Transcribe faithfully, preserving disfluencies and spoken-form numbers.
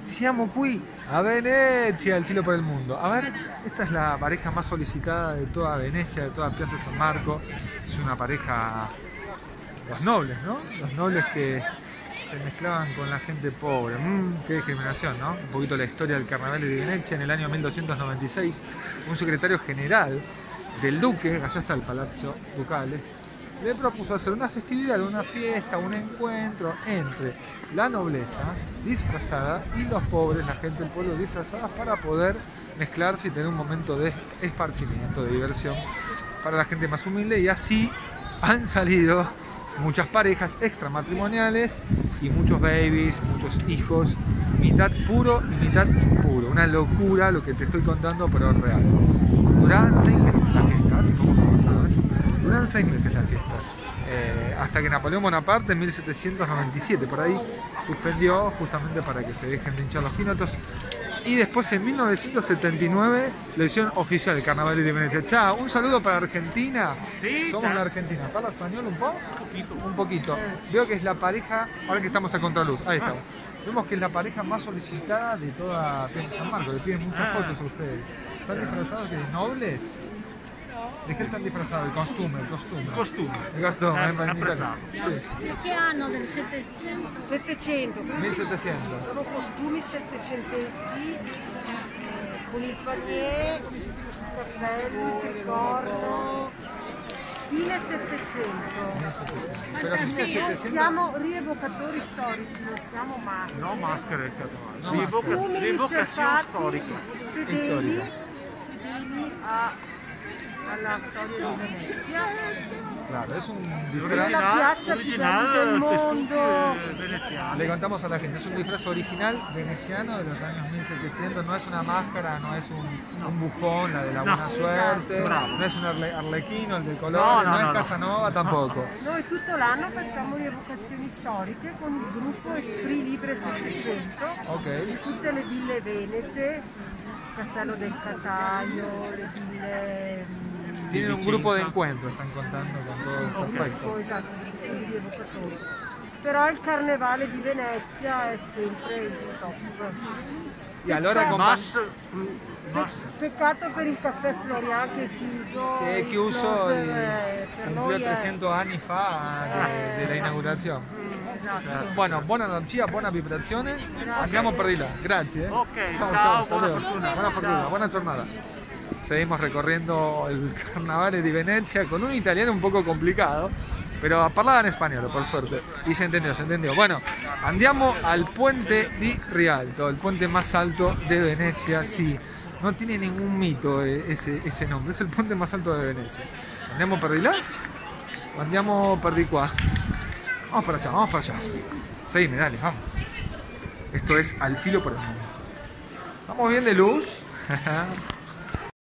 Siamo qui a Venezia, el filo por el mundo. A ver, esta es la pareja más solicitada de toda Venecia, de toda Piazza San Marco. Es una pareja, los nobles, ¿no? Los nobles que se mezclaban con la gente pobre. Mm, qué discriminación, ¿no? Un poquito la historia del carnaval de Venecia. En el año mil doscientos noventa y seis, un secretario general del duque, allá está el Palacio Ducales, le propuso hacer una festividad, una fiesta, un encuentro entre la nobleza disfrazada y los pobres, la gente del pueblo disfrazada, para poder mezclarse y tener un momento de esparcimiento, de diversión para la gente más humilde, y así han salido muchas parejas extramatrimoniales y muchos babies, muchos hijos, mitad puro y mitad impuro. Una locura lo que te estoy contando, pero es real. Duraban seis meses las fiestas, así como pasado, ¿eh? Duraban seis meses las fiestas. Eh, hasta que Napoleón Bonaparte en mil setecientos noventa y siete, por ahí, suspendió justamente para que se dejen de hinchar los quinotos. Y después, en mil novecientos setenta y nueve, lo hicieron oficial el Carnaval de Venecia. Chao, un saludo para Argentina. Sí, somos de Argentina. ¿Parla español un poco? Un poquito. Un poquito. Veo que es la pareja, ahora que estamos a contraluz, ahí estamos. Vemos que es la pareja más solicitada de toda San Marco, le piden muchas fotos a ustedes. ¿Están disfrazados de nobles? ¿De qué están disfrazados? El costume, el costume. Costume. El costume, eh, para imitar. Sì. Che anno? Del Settecento? Settecento, questi mil settecento. Sono costumi settecenteschi, eh, con il panier, il cappello, il tricorno. Fine Settecento. Fine Settecento. Però fine Settecento. Noi siamo rievocatori storici, non siamo maschere. No maschere, certo. No maschere. Costumi ricercati, fedeli, fedeli a, alla storia di Venezia. Claro, es un disfraz. È la piazza più bella del mondo. Le contamos a la gente, es un disfraz original veneciano de los años mil setecientos, no es una máscara, no es un, un bufón, la de la buena suerte, no es un arle-, arlequino, el de colores, no es Casanova tampoco. Noi tutto l'anno facciamo rievocazioni storiche con il gruppo Esprit Libre Settecento, ok, di tutte le ville venete, Castello del Cataio, le ville, mm, Tienen un grupo de encuentro, están contando con todo. Sì, perfecto. Esatto, un gruppo di rievocatori. Però il carnevale di Venezia è sempre il top. Y ahora con... Más, mm, más. Peccato per il caffè Florian che è chiuso. Sì, è chiuso, per noi è... Cumplió trescientos años fa de, de la inauguración. Mm, esatto. Bueno, buona energia, buona vibrazione. Grazie. Andiamo per di là. Grazie, eh. Ok, ciao, ciao, hasta luego. Buona fortuna. Buona fortuna, buona giornata. Seguimos recorriendo el carnaval de Venecia con un italiano un poco complicado, pero parlava en español, por suerte. Y se entendió, se entendió. Bueno, andiamo al Puente di Rialto, el puente más alto de Venecia, sí. No tiene ningún mito, eh, ese, ese nombre. Es el puente más alto de Venecia. ¿Andiamo per di là? ¿O andiamo per di qua? Vamos para allá, vamos para allá. Seguime, dale, vamos. Esto es Al filo por el mundo. ¿Vamos bien de luz?